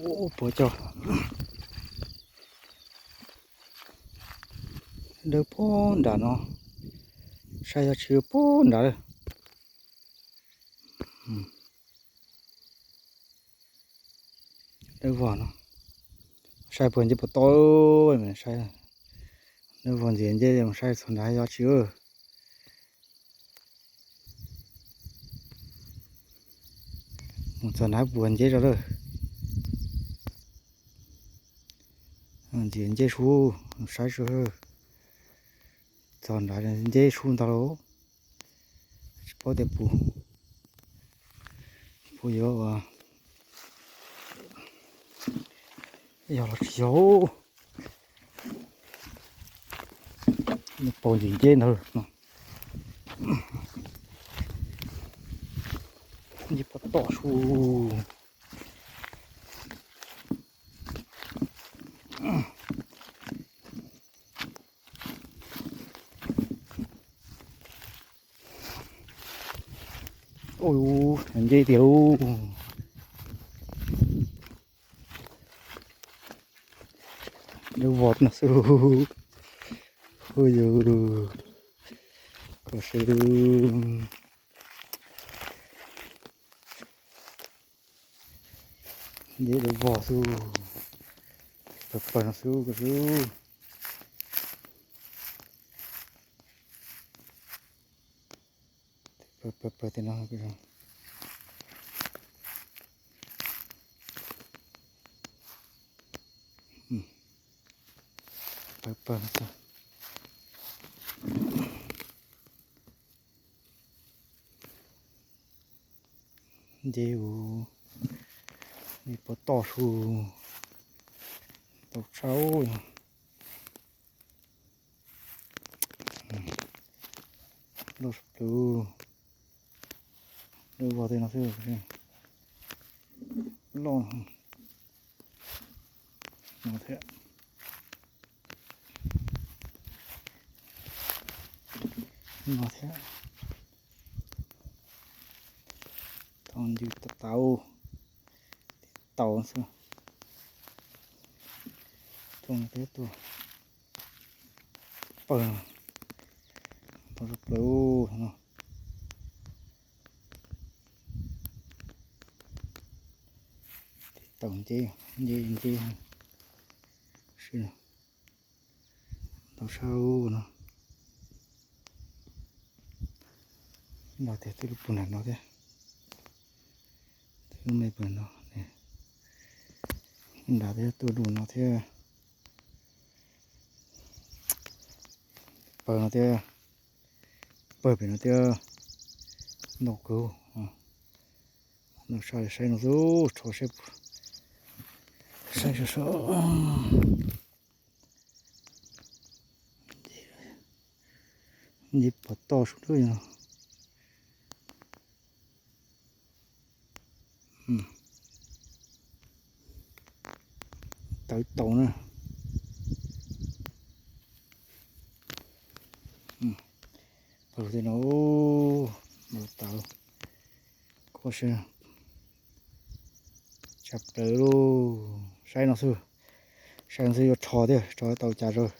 Puas cog dawb pob nram no, saib yog tsis yog pob nrad lawm. Dawb vog no, saib puas nce puas toj, saib dawb vog ntxias nce mus saib txog nrad yog tsis. Mus txog nrad puas nce zog lawm. Ntxias nce sub, saib sub, txog nrad nce sub ntag lauj. Tsis paub tias puas, puas yuav yog los tsis yog. Nws pom ntsis nceb ntawd no, nce pov tom su. Ua, nceb tiag lauj. Dawb vog no xwb. Ua yus, koj seb, nceb dawb vog xwb. Pawg pawg no xwb, koj seb. Pawg pawg tej no, pawg pawg no xwb. Nceb ua, nceb pov tom su, tau tshaj. Loj suav plawv, dawb vog tej no xwb, loj no thiab. No thiab. Tau ncw tau, tau xwb. Tuaj peb tuaj pawg no, tau suav plawv no. Tau nceb, nceb, nceb. Tau sab no. Los tias twb lub puag nram no thiab. Twb lub me puag no. Nram thiab tuaj dua no thiab. Pawg no thiab. Pawg pem no thiab. Ntaus kawg. Ntaus sab saib no xwb, rho saib, saib saib. Nceb pov tom su lawm no. Tawv tau na. Pawg tej no, tawv, koj seb, tshaj plaws lauj. Saib no xwb, saib no xwb yuav rho thiab, rho tau cas rau.